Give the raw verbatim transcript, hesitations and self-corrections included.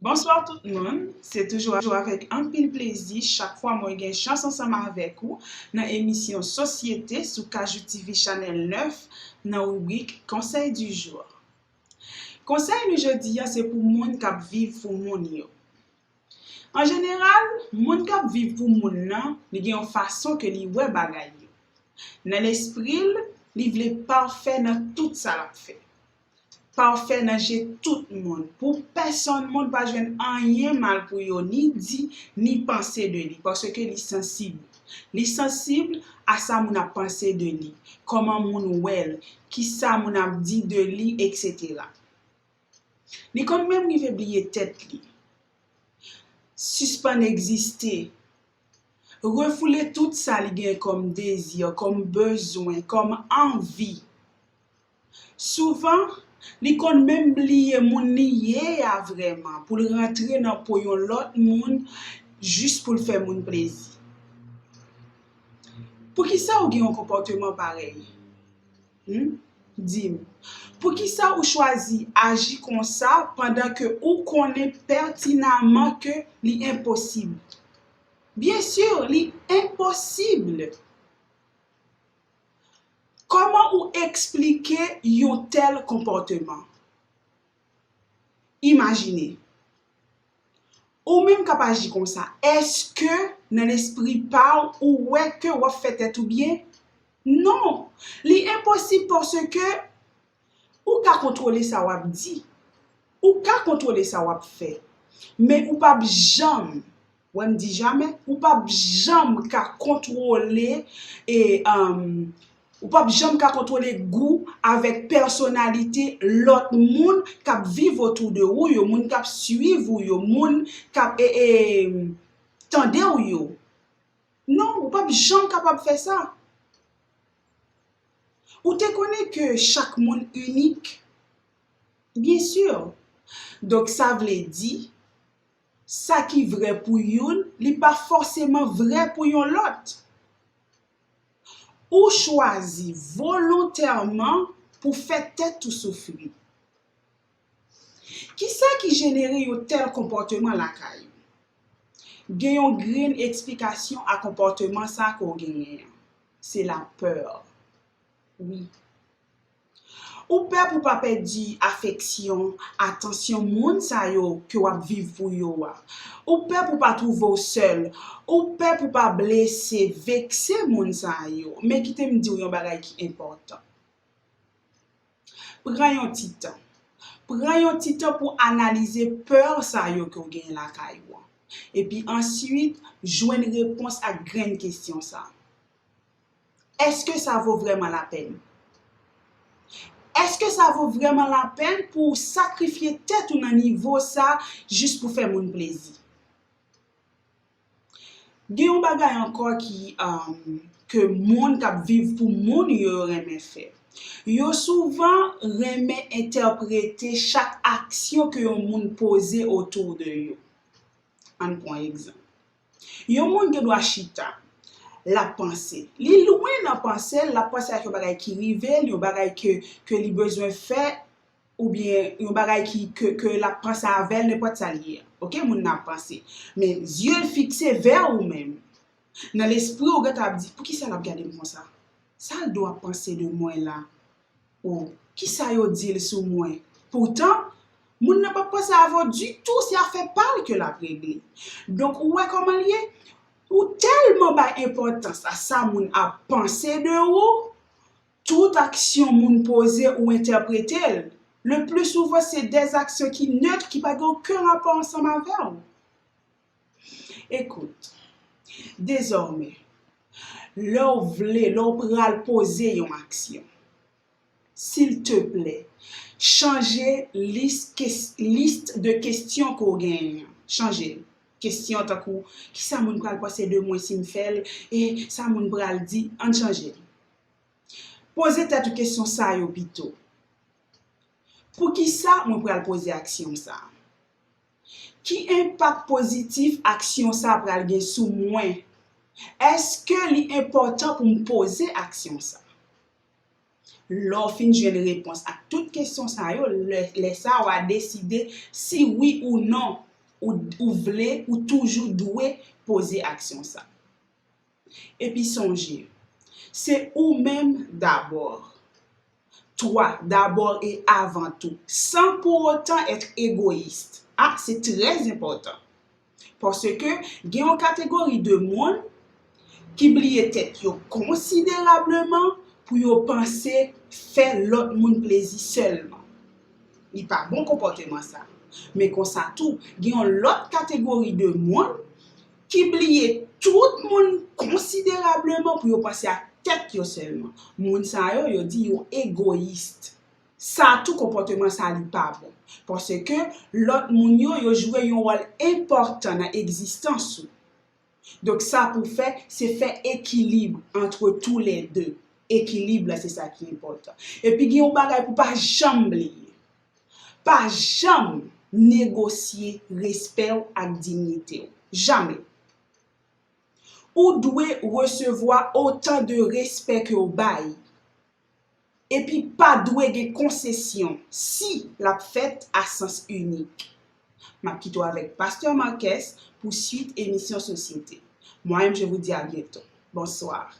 Bonswa tout moun, se toujou avèk anpil plezi chak fwa mwen gen chans ansanm avèk ou nan emisyon Sosyete sou Kajou T V Chanèl nèf nan ribrik Conseil du jour. Konsèy nou jodi a se pou moun k ap viv pou moun yo. An jeneral, moun k ap viv pou moun nan, li gen yon fason ke li wè bagay yo. Nan lespri l, li vle pafè nan tout sa l ap fè. Pafè nan je tout moun, pou pèsonn moun pa jwenn anyen mal pou yo ni di, ni panse de li, paske li sansib. Li sansib a sa moun ap panse de li, kòman moun wè l, kisa moun ap di de li, etsetera. Li konn menm rive bliye tèt li, sispann egziste, refoule tout sa li gen kòm dezi, kòm bezwen, kòm anvi. Souvan, li konn menm bliye moun li ye a vrèman pou l rantre nan po yon lòt moun jis pou l fè moun plezi. Poukisa w gen yon konpòteman parèy? Hmm? Di m, poukisa ou chwazi aji konsa pandan ke ou konnen pètinaman ke li enposib? Byen si, li enposib. Kòman ou eksplike yon tèl konpòteman? Imajine, ou menm k ap aji konsa, èske nan lespri pa w, ou wè ke w ap fè tèt ou byen? Non! Li enposib paske ou ka kontwole sa w ap di, ou ka kontwole sa w ap fè, men ou p ap janm, wè m di jamè, ou p ap janm ka kontwole e, um, ou p ap janm ka kontwole gou avèk pèsonalite lòt moun k ap viv otou de ou yo, moun k ap swiv ou yo, moun k ap e, e, tande w yo. Non, ou p ap janm kapab fè sa. Ou te konnen ke chak moun inik? Byen si. Donk, sa vle di, sa ki vrè pou youn, li pa fòseman vrè pou yon lòt. Ou chwazi volontèman pou fè tèt ou soufri. Kisa ki jenere yon tèl konpòteman lakay ou? Gen yon grenn eksplikasyon a konpòteman sa ke w genyen an. Se lapè. Wi. Ou pè pou pa pèdi afeksyon, atansyon moun sa yo ke w ap viv pou yo a. Ou pè pou pa twouve w sèl. Ou pè pou pa blese, vekse moun sa yo. Men kite m di w yon bagay ki enpòtan. Pran yon ti tan. Pran yon ti tan pou analize pè sa yo ke w genyen lakay ou an. Epi answit, jwenn repons ak grenn kesyon sa. Èske sa vo vrèman lapèn? Èske sa vo vrèman lapèn pou w sakrifye tèt ou nan nivo sa jis pou fè moun plezi? Gen yon bagay ankò ki, um, ke moun k ap viv pou moun yo, yo renmen fè. Yo souvan renmen entèprete chak aksyon ke yon moun poze otou de yo. Ann pran egzanp. Yon moun gen dwa chita, l ap panse. Li lwen nan panse l, l ap panse ak yon bagay ki rive l, yon bagay ke, ke li bezwen fè, oubyen yon bagay ki, ke, ke l ap panse avè l, nenpòt sa l ye a. Oke, moun nan ap panse. Men zye l fikse vè ou menm. Nan lespri w, ou gentan ap di, poukisa l ap gade m konsa? Sa l dwe ap panse de mwen la? Ou, kisa yo di l sou mwen? Poutan, moun nan p ap panse avè w ditou, se afè pa l ke l ap regle. Donk, ou wè kòman l ye? Ou tèlman bay enpòtans a sa moun ap panse de ou, tout aksyon moun poze ou entèprete l, le pli souvan se dè aksyon ki nèt, ki pa gen okenn rapò ansanm avè w. Ekout, dezòmè, lè w vle, lè w pral poze yon aksyon, silteplè, chanje lis kes-, lis de kesyon ke w genyen an. Chanje l. Kesyon tankou, kisa moun pral panse de mwen si m fè l? E sa moun pral di? Ann chanje l. Poze tèt ou kesyon sa yo pito. Poukisa mwen pral poze aksyon sa a? Ki enpak pozitif aksyon sa a pral gen sou mwen? Èske li enpòtan pou m poze aksyon sa a? Lè w fin jwenn repons ak tout kesyon sa yo, lè, lè sa a w a deside si wi ou non ou, ou vle, ou toujou dwe poze aksyon sa. Epi sonje, se ou menm dabò. Toi, d'abord et avant tout, sans pour autant être égoïste. Ah, c'est très important. Paske gen yon kategori de moun ki bliye tèt yo konsiderableman pou yo panse fè lòt moun plezi sèlman. Li pa bon konpòteman sa. Men konsa tou, gen yon lòt kategori de moun ki bliye tout moun konsiderableman pou yo panse ak tèt yo sèlman. Moun sa yo, yo di yo egoyis. Sa tou, konpòteman sa li pa bon. Paske lòt moun yo, yo jwe yon wòl enpòtan nan egzistans ou. Donk sa pou fè, se fè ekilib entre tous les deux. Ekilib la, se sa ki enpòtan. Epi gen yon bagay pou pa janm bliye. Pa janm negosye respè w ak diyite w. Jamè. Ou dwe resevwa otan de respè ke w bay. Epi pa dwe gen konsesyon si l ap fèt a sans inik. M ap kite w avèk Pastè Marques pou swit emisyon Sosyete. Moi menm, je vous dis à bientôt. Bonsoir.